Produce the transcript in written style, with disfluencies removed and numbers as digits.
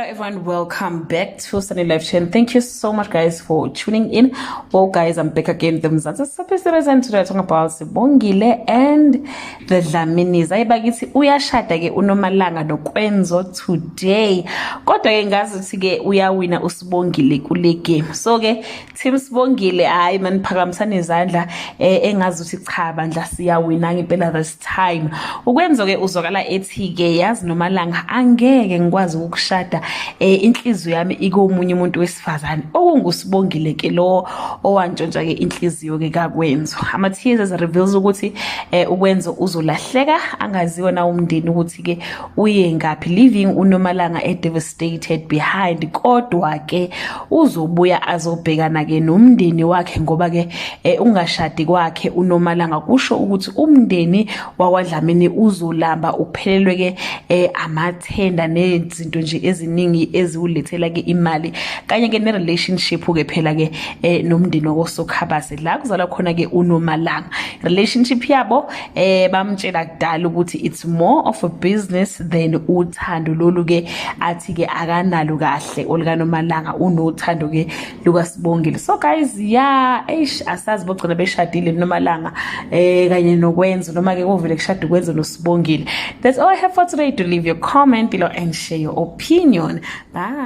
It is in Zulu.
Hello everyone, welcome back to Sunny Live Channel. Thank you so much, guys, for tuning in. Well guys, I'm back again with the Mzansi Soapie series and today we're talking about Sibongile and the Dlaminis. Ayibakithi, uyashada ke uNomalanga noKwenzo today. Kodwa ke ngazi ukuthi ke uyawina uSibongile kule game. So ke team Sibongile, hayi man, phakamisana izandla, engazi ukuthi cha bandla, siyawina ngempela this time. UKwenzo ke uzwakala ethi ke, "Yazi Nomalanga, angeke ngikwazi ukushada, inhliziyo yami ikomunye umuntu wesifazane," okunguSibongile ke lo owantshontsha ke inhliziyo ke kaKwenzo. Ama teasers reveals ukuthi uKwenzo uzolahleka, angaziwa na umndeni ukuthi ke uye ngaphi, leaving uNomalanga e devastated behind. Kodwa ke uzobuya azobhekana ke nomndeni wakhe, ngoba ke ungashadi kwakhe uNomalanga kusho ukuthi umndeni wakwaDlamini uzolamba, uphelelwe ke amathenda nezinto nje eziningi eziwulethela ke imali, kanye ke ne-relationship ke phela ke nomndeni wakoSokhabase la kuzalwa khona ke uNomalanga. Relationship yabo, bamtshela kudala ukuthi it's more of a business than uthando lolu ke athi ke akanalo kahle olukaNomalanga, unothando ke lukaSibongile. So guys, yeah, eish, asazi bogcina beshadile Nomalanga kanye noKwenzo, noma ke kovele kushada uKwenzo noSibongile. That's all I have for today. To leave your comment below and share your opinion. Bye.